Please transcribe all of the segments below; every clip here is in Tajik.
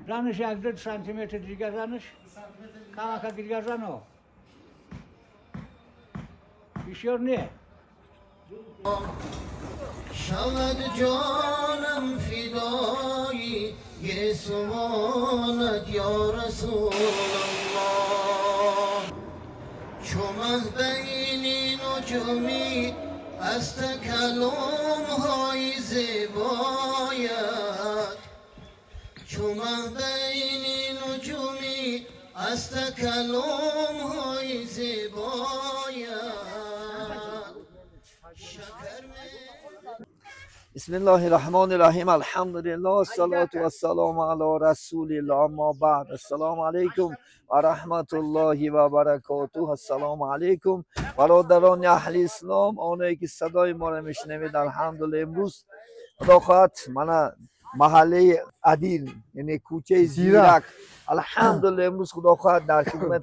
Занаш 1 сантиметр дигар занаш, камака дигар зано. Бисёр не. شود جانم فدای گیسوانت یا رسول الله چو مه بین نجومی از تکلم های زیبایت چو مه بین نجومی از تکلم های زیبایت شکر. بسم الله الرحمن الرحیم. الحمدلله الصلاة والسلام علی رسول الله. اما بعد، السلام علیکم و رحمت الله و برکاته. السلام علیکم برادران اهل اسلام، آنایی که صدای ما را میشنوید. الحمدلله امروز خدا خواهد من محله عدیل، یعنی کوچه زیرک، الحمدلله امروز خدا خواهد در خدمت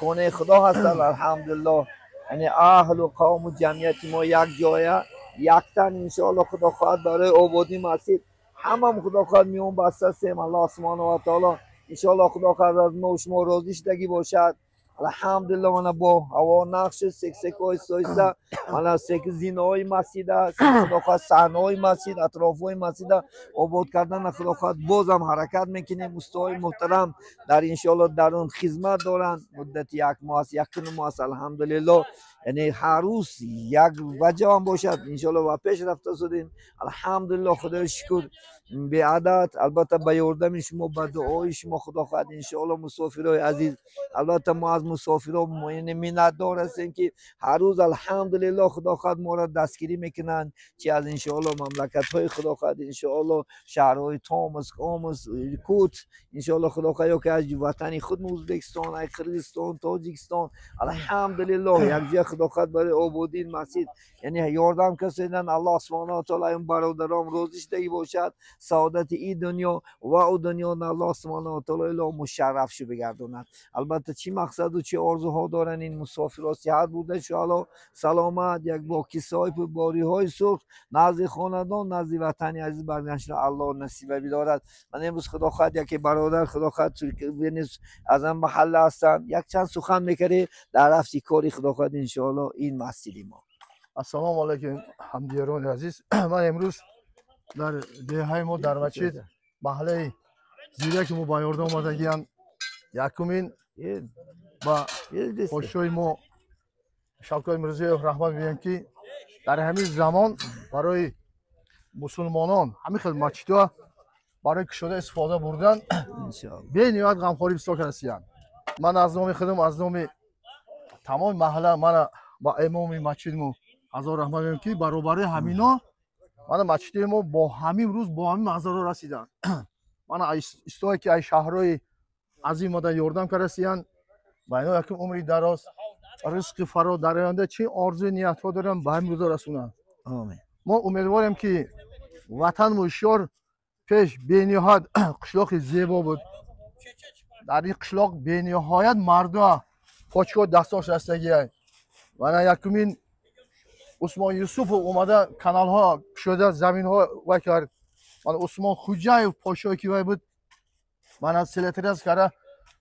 خانه خدا هستند. الحمدلله یعنی اهل و قوم و جمعیت ما یک جایه یکتن انشاءالله خدا خواهد برای آبادی مسجد همم خدا خواهد میون بسته هستیم. الله سبحانه و تعالی انشاءالله خدا خواهد از ما و شما راضی شدگی باشد. الحمدلله من با هوا نقش سکسک آیسته من سک زینه مسجد است، خدا خواهد صحنه های مسجد، اطراف های مسجد آباد کردن خدا خواهد بازم حرکت میکنیم. استادای محترم در انشاءالله در اون خدمت دارند. مدت یک ماه است، 1.5 ماه است. الحمدلله یعنی هر روز یک وجه هم باشد انشاءالله و پیش رفته شدیم. الحمدلله خدای شکر به عدد، البته به یاردم شما، به دعای شما خدا خواهد انشاءالله مسافرای عزیز، البته ما از مسافرها یعنی منتدار هستیم که هر روز الحمدلله خدا خواهد ما را دستگیری میکنند، چه از انشاءالله مملکت های خدا خواهد انشاءالله شهرهای تامس، قامس، کوت انشاءالله خدا خواهد، یا که از وطن خود ازبکستان، از قرقیزستان، تاجیکستان، الحمدلله یک جای خدا خواهد برای آبادی مسجد یعنی یاردم کسیدن. الله سبحانه و تعالی این برادرام روزش دهی باشد، سعادت این دنیا و او دنیا الله سبحانه و تعالی مشرف شو بگرداند. البته چی مقصد و چی آرزوها دارن این مسافرها، صحت بوده انشاءالله، سلامت، یک با کیسه باری های سرخ نزد خاندان، نزد وطن عزیز برگشتن الله نصیب بدارد. من امروز خدا خواهد یکی برادر خدا خواهد از آن محله هستن، یک چند سخن میکره در رفتی کاری خدا خواهد انشاءالله این مسجد ما. السلام علیکم همدیاران عزیز. من امروز در деҳаи мо дар масҷид маҳаллаи Зираки мо ба ёрдам омадагиянд. Якумин ба подшоҳи мо Шавкат Мирзиёев раҳмат мегӯям, ки дар ҳамин замон барои мусулмонон ҳамин хел масҷидҳо барои кушода истифода бурдан бениҳоят ғамхорӣ бисёр кардастиянд. Ман аз номи худам, аз номи тамоми маҳалла мана ба имоми масҷидмо ҳазор раҳмат мегӯям, ки баробари ҳамино мана масҷиди мо бо ҳамин рӯз бо ҳамин манзаро расиданд. Мана истое ки аз шаҳрҳои азим омада ёрдам кардастиянд, ба ино якум умри дароз, ризқи фаро, дар оянда чӣ орзуи ниятҳо дорам ба ҳамин рӯзо расонанд. Мо умедворем, ки ватанмо ишёр пеш бениҳоят қишлоқи зебо буд. Дар ин қишлоқ бениҳоят мардума почкаҳо дастонш растагиай. Мана якумин Усмон Юсупов омада каналҳо кушода, заминҳо вай кард. Мана Усмон Хуҷаев подшоҳе ки вай буд, мана селетрас карда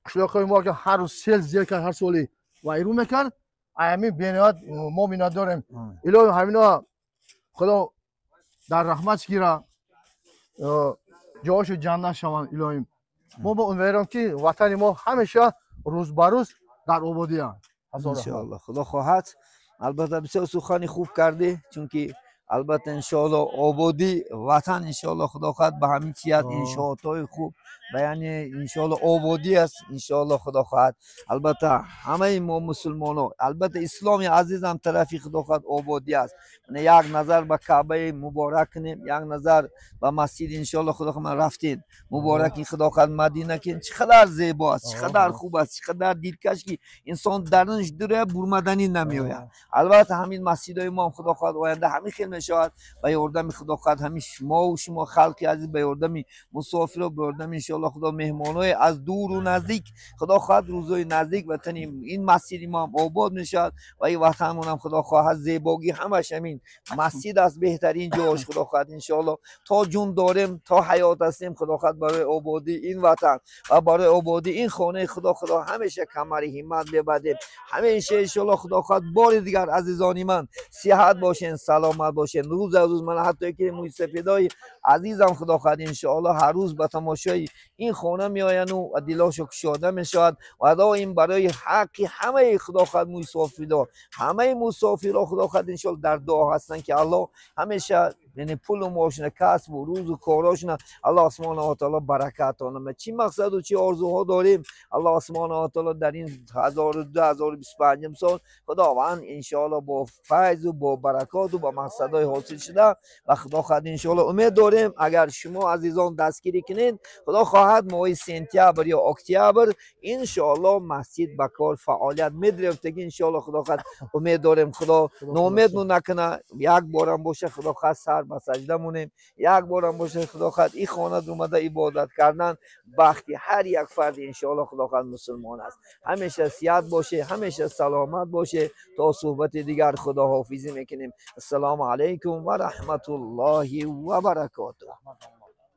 қишлоқҳои мо ки ҳар рӯз сел зер кард, ҳар соли вайрон мекард. Ҳамин бениҳоят мо миннатдорем. Илоҳи ҳамино худо дар раҳматш гира, ҷоҳошо ҷаннат шаванд илоҳим. Мо умедворем, ки ватани мо ҳамеша рӯз ба рӯз дар ободианд. иншоаллоҳ худо хоҳад. Албатта бисёр сухани хуб кардӣ, чунки албатта иншоаллоҳ ободӣ ватан иншоаллоҳ худо хоҳад ба ҳамин чият иншоотҳои хуб ба яъне иншоаллоҳ ободӣ аст иншоаллоҳ худо хоҳад. Албатта ҳамаи мо мусулмонҳо, албатта исломи азизам тарафи худо хоҳад ободӣ аст. Як назар ба каъбаи муборак кунем, як назар ба масҷид иншоаллоҳ худо хоҳад рафтем мубораки худо хоҳад мадина ки чӣ қадар зебо аст, чӣ қадар хуб аст, чӣ қадар дилкаш ки инсон дарунаш дура бурмаданӣ намеояд. Албатта ҳамин масҷидҳои мо худо хоҳад оянда ҳамин хел мешавад ба ёрдами худо хоҳад ҳамин шумо ва шумо халқи азиз, ба ёрдами мусофиро, ба ёрдами иншоаллоҳ. انشالله خدا مهمانای از دور و نزدیک خدا خواهد روزای نزدیک وطن این مسجد ما هم آباد میشد و این وطنمون هم خدا خواهد زیباگی همش همین مسجد است، بهترین جاش خدا خواهد انشالله تا جون داریم تا حیات هستیم خدا خواهد برای آبادی این وطن و برای آبادی این خانه خدا خدا همیشه کمر همت ببندیم همیشه انشالله خدا خواهد. بار دیگر عزیزانی من صحت باشین، سلامت باشین. روز از روز من حتی که موی سفیدای عزیزم خدا خواهد انشالله هر روز به تماشای این خانه میآیند و دلاشو کشاده میشود و دائم برای حق همه خدا خواهد موی سفیدا همه مسافرها خدا خواهد انشالله در دعا هستن که الله همیشه یعنی پول و معاشونه کسب و روز و کاراشونه الله سبحانه و تعالی برکت آنه. چی مقصد و چی آرزوها داریم الله سبحانه و تعالی در این 2025 سال خداوند انشالله با فیض و با برکات و با مقصدهای حاصل شده و خدا خواهد انشالله امید داریم اگر شما عزیزان دستگیری کنید خدا خواهد ماه سپتامبر یا اکتبر انشالله مسجد به کار فعالیت می‌گرفتگی انشالله خدا خواهد امید داریم خدا نومید نکنه یک بارم باشه خدا خواهد سر به سجده مونیم یک بارم باشه خدا خواهد این خانه اومده عبادت کردن بختی هر یک فرد انشالله خدا خواهد مسلمان است. همیشه صحت باشه، همیشه سلامت باشه. تا صحبت دیگر خداحافظی میکنیم. السلام علیکم و رحمت الله و برکاته.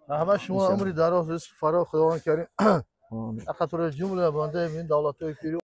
رحمت شما، عمری دراز، رزق فراخ خداوند کریم. خاطر جمله بنده این دولت‌های پیری.